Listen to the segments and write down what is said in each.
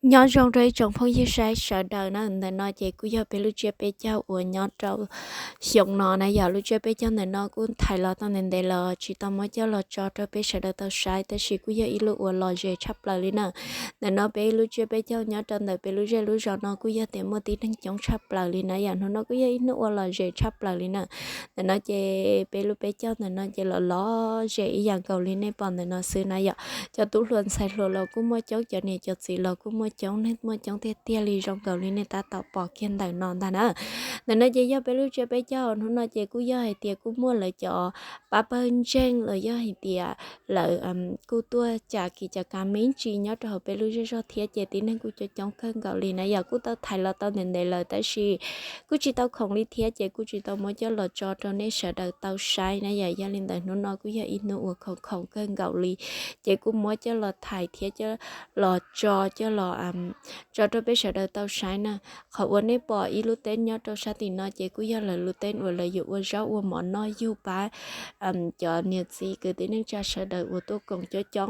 Nyob zoo rau ib tsoom phooj ywg saib sawv daws na, ntawm no ces kuj yog peb lub tsiab peb caug uas nyob rau xyoo no na yom. Lub tsiab peb caug ntawm no kuj thaiv los tau ntev ntev los tsis tau muab coj los tso rau peb sawv daws tau saib, tab sis kuj yog ib lub uas lom zem tshaj plaws li na. Ntawm no peb lub tsiab peb caug nyob rau ntawm peb lub zej lub zos no kuj yog tias muaj tib neeg coob tshaj plaws li na yom. Hnub no kuj yog ib hnub uas lom zem tshaj plaws li na. Ntawm no ces peb lub peb caug ntawm no ces los lom zem ib yam nkaus li nej pom ntawm no xwb na yom. Cov tub hluas ntxhais hluas los kuj muaj coob, cov niam cov txiv los kuj muaj coob, neeg muaj coob tiag tiag li zoo nkaus li nej tab tom pom kiag ntawm no ntag na. Ntawm no ces yog peb lub tsiab peb caug hnub no ces kuj yog hais tias kuj muaj lawv cov pab pawg ntseeg los yog hais tias lawv kuj tuaj cas kis cas kas me ntsis nyob rau hauv peb lub zej zog thiab ces tib neeg kuj coob coob kawg nkaus li na yom. Kuj tau thaiv los tau ntev ntev lawm tab sis kuj tsis tau khoom li thiab ces kuj tsis tau muab coj los tso rau nej sawv daws tau saib na yom. Yog li ntawd hnub no kuj yog ib hnub uas khoom khoom kawg nkaus li ces kuj muab coj los thaiv thiab coj los tso coj los tso rau peb sawv daws tau saib na. Qhov uas nej pom ib lub teb nyob rau sab tim no ces kuj yog lawv lub teb uas lawv yuav ua zaub ua mov noj yug pab cov niam txiv kwv tij neej tsa sawv daws uas tuaj koom coob coob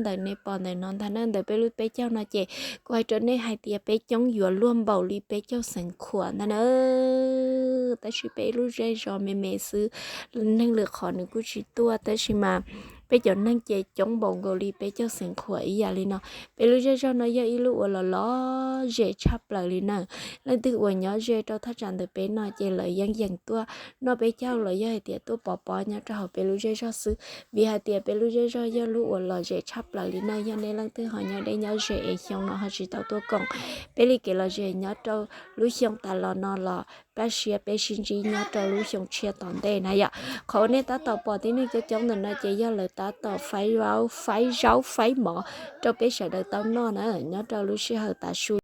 ntawm nej pom ntawm no ntag na. Ntawm peb lub peb caug no ces kuv hais rau nej hais tias peb coob yuav luag npaum li peb caug xeev khuam ntag na. Tab sis peb lub zej zos me me xwb, neeg lwm qhov nws kuj tsis tuaj tab sis mas peb cov neeg ces coob npaum nkaus li peb caug xeev khuam ib yam li no. Peb lub zej zog no yog ib lub uas los lom zem tshaj plaws li na. Leej twg uas nyob ze rau thaj tsam ntawm peb no ces lawv yeej yeem tuaj noj peb caug los yog hais tias tuaj pov pob nyob rau hauv peb lub zej zog xwb, vim hais tias peb lub zej zog yog lub uas lom zem tshaj plaws li na. Yog nej leej twg ho nyob deb nyob ze es xyoo no ho tsis tau tuaj koom peb li kev lom zem nyob rau lub xyoo tas los no los pab siab peb sib ntsib nyob rau lub xyoo tshiab tom ntej na yom. Qhov uas nej tab tom pom tib neeg coob coob ntawm no ces yog lawv tab tom faib zaub faib zaub faib mov rau peb sawv daws tau noj na nyob rau lub sij hawm tav su.